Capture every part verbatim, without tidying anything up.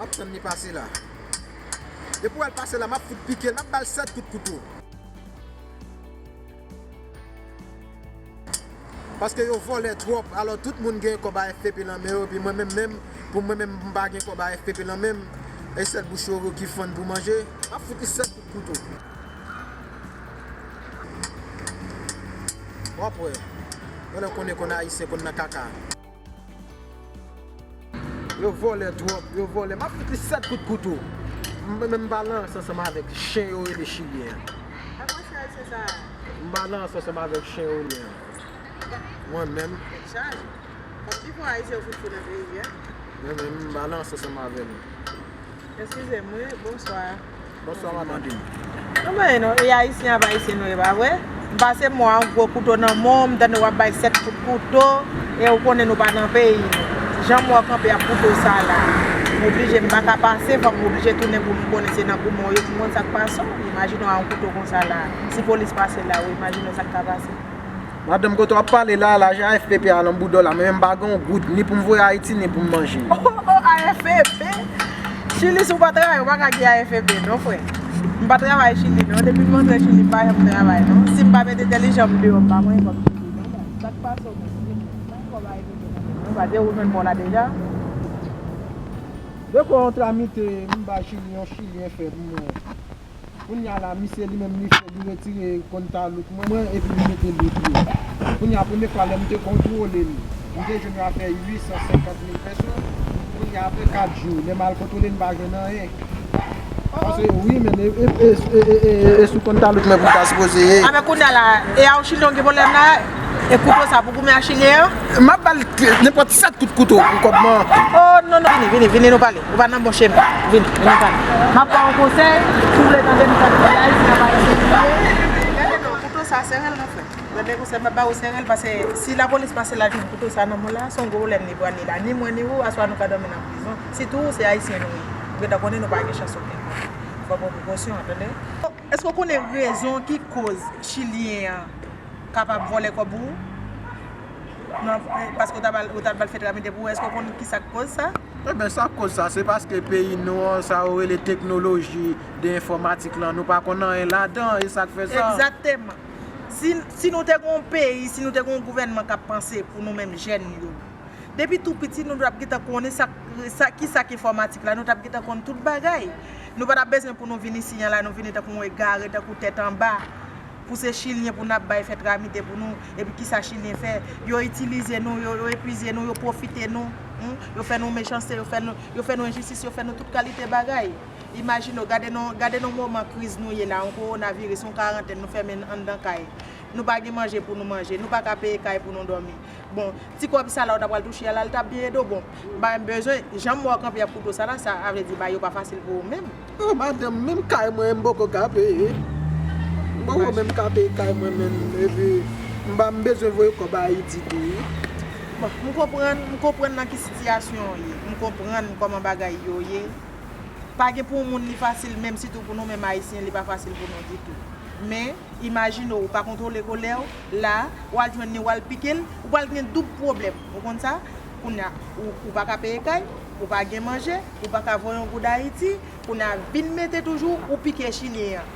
M ap tann li pase la. Depi w wè l pase la, m ap fout pike l, m ap ba l sèt kout kouto. Paske yo vòlè twòp, alò tout moun gen kòb A F P P nan men yo, epi mwen menm menm, pou mwen menm m pa gen kòb A F P P nan men m, e sèl bouch yo ki fann pou manje, m ap fout li sèt kout kouto. W ap wè. Vòlè konnen konn Ayisyen konn nan kaka. Yo vòlè twòp, yo vòlè. M ap fout li sèt kout kouto. M menm m pa nan rans ansanm avèk chen yo rele Chilyen an. M pa nan rans ansanm avèk chen yo rele an. Mwen menm. Tèt chaje. Kòm pi fò Ayisyen yo fout fou nan peyi a. Mwen menm m pa nan rans ansanm avè nou. Eskize m, wi, bonswa. Bonswa, madanm. Non, men non, e Ayisyen ap Ayisyen nou ye, pa vre? M pase m wè yon gwo kouto nan men w, m tande w ap bay sèt kout kouto, e ou konnen nou pa nan peyi nou. Jan m wè w kanpe ak kouto sa la, m oblije, m pa ka pase, fòk m oblije tounen pou m konnen se nan goumen w ye, pou m konn sa k pase w. Imajine w a yon kouto konsa la, si polis pase la, ou imajine w sa k ka pase. Madanm, kote w ap pale la, lajan A F P P a nan boudò la, mwen menm m pa gen yon goud, ni pou m voye Ayiti, ni pou m manje. Oh, oh, A F P P? Chili, si w pa travay, ou pa ka gen A F P P, non, frè. M pa travay Chili, non. Depi m antre Chili, m pa janm travay, non. Si m pa met entèlijan m deyò, m pa manyen kòb Chili, non. Sa k pase w menm? Ou pa gen kòb A F P P, non. Ou pa te ou jwenn pa w la deja? De kwa yon tramite, m ba Chili, yon Chilyen fè pou mwen. Kounye a la, misye li menm li fè, li retire kont a lout mwen, mwen, epi li mete lout li. Kounye a, premye fwa lè m te kontwole l, m te jwenn yo a fè uit san senkant mil peso. Kounye a, apre kat jou, lè m al kontwole l, m pa jwenn anyen. Paske, wi, men, e, e, e sou kont a lout mwen pou l ta sipoze ye. A, men kounye a la, e a w Chilyen w gen pwoblèm la, e kouto sa pou goumen a Chilyen an? M ap ba l nenpòt sèt kout kouto pou kòb mwen. Oh, non, non, vini, vini, vini, nou pale. Ou pa nan bon chemen. Vini, vini pale. M ap ba w konsèy, si w vle tande m, tande m, Ayisyen ap Ayisyen. Gade non, kouto sa, sere l non, frè. Gade konsèy, m ap ba w, sere l, paske si lapolis pase la jwenn kouto sa nan men w la, se yon gwo pwoblèm li pral li la. Ni mwen, ni ou, aswè a nou ka dòmi nan prizon. Sitou ou se Ayisyen nou ye. Ou gentan konnen nou pa gen chans okenn kote. Fò w pran prekosyon, tande. Èske w konnen rezon ki koz Chilyen an kapab vòlè kòb ou? Non, paske w ta ba l, w ta ba l fè tramite pou ou. Èske w konn ki sa k koz sa? Eben, sa k koz sa, se paske peyi nou an, sa yo rele teknoloji de enfòmatik lan, nou pa konn anyen ladan, e sa k fè sa. Egzakteman. Si, si nou te gen yon peyi, si nou te gen yon gouvènman k ap panse pou nou menm jèn yo, depi tou piti, nou t ap gentan konnen sa, sa, ki sa k enfòmatik la, nou t ap gentan konn tout bagay. Nou pa t ap bezwen pou nou vin isi an la, nou vini tankou yon egare, tankou tèt anba. Pou se Chilyen pou n ap bay fè tramite pou nou, epi kisa Chilyen fè? Yo itilize nou, yo, yo epuize nou, yo pwofite nou, hmm? Yo fè nou mechanste, yo fè nou, yo fè nou enjistis, yo fè nou tout kalite bagay. Imajine w, gade nan, gade nan moman kriz nou ye la, yon kowonaviris, yon karantèn, nou fèmen anndan kay. Nou pa gen manje pou nou manje, nou pa ka peye kay pou nou dòmi. Bon, ti kòb sa la ou ta pral touche a la, li t ap byen ede w. Bon, m pa menm bezwen, jan m wè w kanpe ak kouto sa la, sa vle di bagay yo pa fasil pou ou menm. Oh, madanm, menm kay mwen, m poko ka peye. M poko menm ka peye kay mwen menm, epi m pa, m bezwen voye kòb Ayiti tou, wi. Bon, m konprann, m konprann nan ki sitiyasyon w ye. M konprann kòman bagay yo ye. Pa gen pou yon moun li fasil, menm sitou pou nou menm Ayisyen, li pa fasil pou nou ditou. Men, imajine w, ou pa kontwole kolè w, la, w al jwenn li, w al pike l, ou pral gen doub pwoblèm. Ou konn sa? Kounye a, ou, ou pa ka peye kay, ou pa gen manje, ou pa ka voye yon goud Ayiti, kounye a, vin mete toujou, ou pike Chilyen an.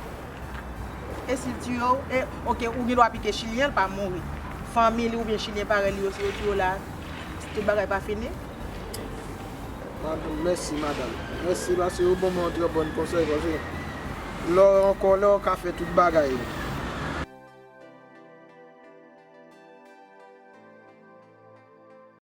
E si l tiye w, e, oke, ou gen dwa pike Chilyen an, l pa mouri. Fanmi li oubyen Chilyen parèy li yo, si yo tiye w la, tout bagay pa fini? Madanm, mèsi, madanm. Mèsi, paske ou ban mwen yon trè bòn konsèy, paske lè w an kòlè, w ka fè tout bagay.